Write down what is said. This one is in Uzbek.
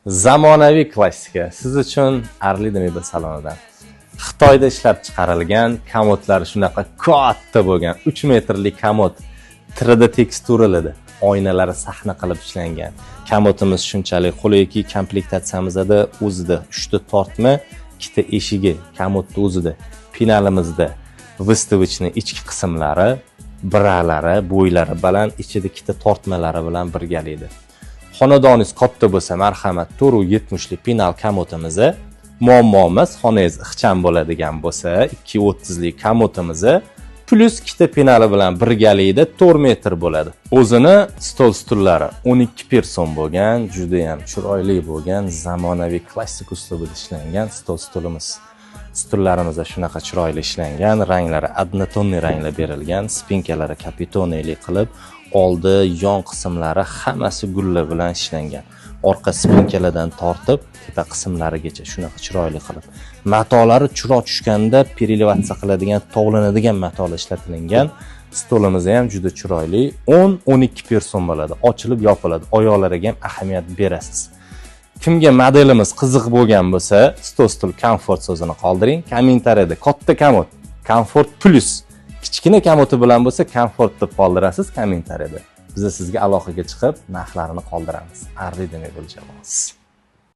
Zamonaviy klassika siz uchun Arlida mebel salonidan. Xitoyda ishlab chiqarilgan komodlar shunaqa katta bo'lgan 3 metrli komod 3D teksturalarda, oynalari sahna qilib ishlangan. Komodimiz shunchalik qulayki, komplektatsiyamizda o'zida 3 ta tortma, 2 ta eshigi komodni o'zida, pinalimizda выставочный ichki qismlari, bralari, bo'ylari baland, ichida ikkita tortmalari bilan birgalikda. Xonadoningiz katta bo'lsa, marhamat, 4,70 lik pinal komodimiz muammo emas. Xonangiz ixcham bo'ladigan bo'lsa, 2,30 lik komodimiz plyus ikkita penali bilan birgalikda 4 metr bo'ladi. O'zini stol stullari 12 person bo'lgan, juda ham chiroyli bo'lgan, zamonaviy klassik uslubida ishlangan stol stulimiz. Stullarimiz shunaqa chiroyli ishlangan, ranglari однотонный ranglar berilgan, спинка lari капитонный li qilib, oldi, yon qismlari hammasi gullar bilan ishlangan. Orqa спинка lardan tortib tepa qismlarigacha shunaqa chiroyli qilib. Matolari chiroq tushganda переливаться qiladigan, tovlanadigan matolar ishlatilingan. Stolimiz ham juda chiroyli. 10-12 person bo'ladi. Ochilib yopiladi. Oyoqlariga ham ahamiyat berasiz. Kimga modelimiz qiziq bo'lgan bo'lsa, stol stul komfort so'zini qoldiring. Kommentariyada katta komod, komfort plyus, kichkina komodi bilan bo'lsa, komfort deb qoldirasiz kommentariyada. Biz sizga aloqaga chiqib, narxlarini qoldiramiz. Arlida mebel jamoasi.